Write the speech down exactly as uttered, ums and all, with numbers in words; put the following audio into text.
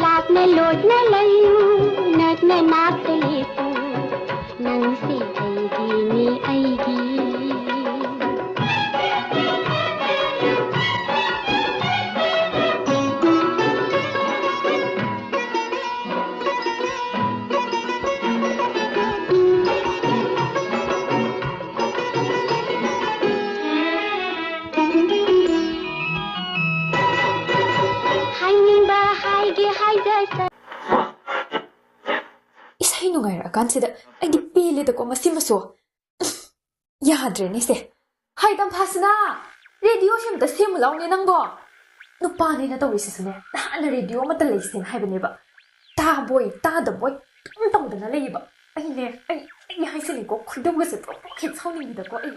ꯂꯥꯞꯅ ꯂꯣꯠꯅ ꯂꯩꯌꯨ, ꯅꯛꯅ ꯅꯥꯛꯇ ꯂꯦꯞꯄꯨ, ꯅꯪꯁꯦ ꯑꯩꯒꯤꯅꯤ, ꯑꯩꯒꯤ꯫ ꯍꯥꯏꯅꯤꯡꯕ ꯍꯥꯏꯒꯦ ꯍꯥꯏꯖꯁ- ꯏꯁꯩ ꯅꯨꯡꯉꯥꯏꯔꯛꯑꯀꯥꯟꯁꯤꯗ ꯑꯩꯗꯤ ꯄꯦꯜꯂꯦꯗꯀꯣ ꯃꯁꯤꯃꯁꯨ꯫ ꯌꯥꯗ꯭ꯔꯦꯅꯦ ꯁꯦ꯫ ꯍꯥꯏ ꯇꯝꯐꯥꯁꯅꯥ, ꯔꯦꯗꯤꯑꯣꯁꯦ ꯑꯝꯇ ꯁꯦꯝꯃꯨ ꯂꯥꯎꯅꯦ ꯅꯪꯕꯣ꯫ ꯅꯨꯄꯥꯅꯦꯅ ꯇꯧꯔꯤꯁꯤꯁꯨꯅꯦ, ꯅꯍꯥꯟꯅ ꯔꯦꯗꯤꯑꯣ ꯑꯃꯠꯇ ꯂꯩꯁꯦꯅ ꯍꯥꯏꯕꯅꯦꯕ꯫ ꯇꯥꯕꯣꯏ ꯇꯥꯗꯕꯣꯏ ꯑꯗꯨꯝ ꯇꯧꯗꯅ ꯂꯩꯌꯦꯕ꯫ ꯑꯩꯅꯦ, ꯑꯩ, ꯑꯩ ꯍꯥꯏꯁꯤꯅꯤꯀꯣ, ꯈꯣꯏꯗꯧꯒꯁꯦ ꯄ꯭ꯔꯣꯛ ꯄ꯭ꯔꯣꯛ ꯍꯦꯛ ꯁꯥꯎꯅꯤꯡꯉꯤꯗꯀꯣ ꯑꯩ꯫